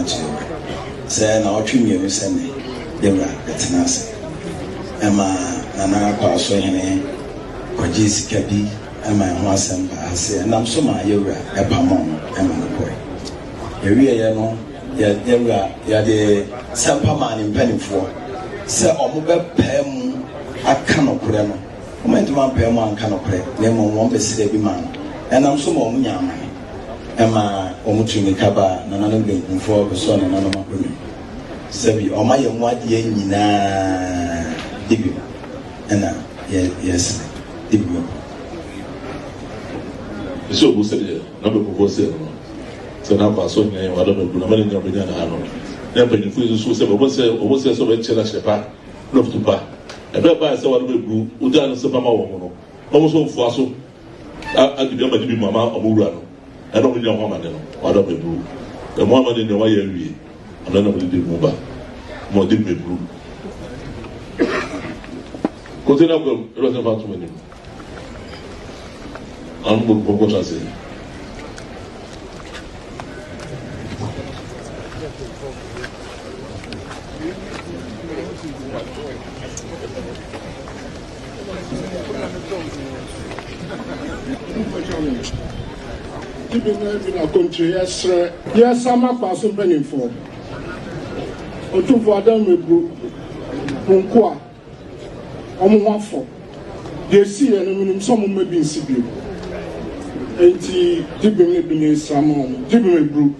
ato yɛwura sɛ naawɔtwe mmienu sɛ nnɛ yɛwura bɛtena ase ɛma Nana Kwaaso hene kɔgyee sika bi ɛma ɛho asɛm baa ha sɛ ɛnam so ma yɛwura ɛpamoo no ɛma no kɔe. Yɛwieɛ no yɛ yɛwura yɛde sɛmpa maa ne mpanimfoɔ sɛ ɔmo bɛpae mu aka nokorɛ no. Wɔn antumi ampae mu anka nokorɛ, na mmom wɔn bɛsrɛɛ bi maa no. Ɛnam so ma wɔn nyaa amane. Ɛmaa wɔn tuu mmirika baa nananom benkumfoɔ bɛsɔɔ nananom akonnwa mu. Sɛbi wɔn ayɛ mu adeɛ nyinaa di bi mu, ɛna yɛ yɛsrɛ di bi mu. Ɛsɛ obu sɛdeɛ na benkumfoɔ sɛ no no sɛ na akɔ asɔ nyɛ wadɔ mɛbu na mɛne nya ɔbɛnya ne ha no na mpanyinfoɔ yi nso sɛ wɔn sɛ wɔn sɛ sɛ ɔbɛkyerɛ ahyɛ pa na ɔfutu pa ɛbɛrɛ baa sɛ wadɔ mɛbu wogya no sɛ pama wɔn no na wɔn nso mfoa so adi bi ama di bi mu ama wɔn wura no ɛna wɔn nyina ho amane no wadɔ mɛbu ɛmo amane nea wɔayɛ awie ɔno na wɔde di mu ba ma ɔde mɛburu kote na kɔm ɛbɛ sɛ fa to anim ano bɔ nkɔnkɔ ta se. Dibi na bi na kontire yɛsrɛ yɛsa ma kpa so mpanimfoɔ Otumfoɔ Adam Meburu nko a ɔmo ho afɔ deɛ esi yɛ no, menim sɛ ɔmo mma bi nsi bio, enti dibi ne bi na esra ma ɔmo dibi meburu.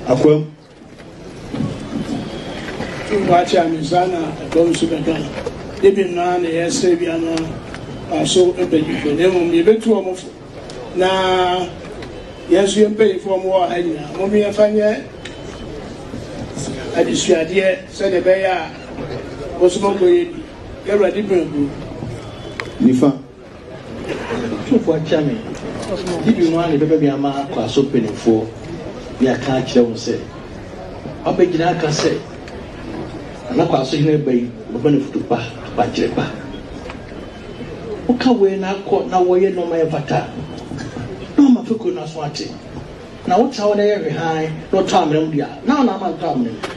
Akwam. Wakye amisa na ɛdɔm nso bɛka ebi mmaa na yɛsrɛ bi ama aso mpanyinfoɔ, na mmom yɛbɛtu wɔn fo na yɛn nso yɛn mpanyinfoɔ a wɔwɔ ha nyinaa mo yɛmfa nyɛ adesuadeɛ sɛdeɛ ɛbɛyɛ a wɔn nso mɔkɔ yɛ bi. Yɛwurade bɛn Nifa. Tumfoɔ akyia me. Dibi mu a na ɛbɛba bi ama akɔ aso mpanimfoɔ ne aka akyerɛ wɔn sɛ wabɛgyina aka sɛ Nana Kwaso hene ba yi wɔbɛba no futu pa, akwankyerɛ pa. Woka wei na akɔ na wɔyɛ nneɛma yɛ mfata na ɔma fekuo no aso ate na wotena hɔ na ɛyɛ hwehan na ɔtɔ amena mu deɛ a na ɔna ama ntɔ amena mu.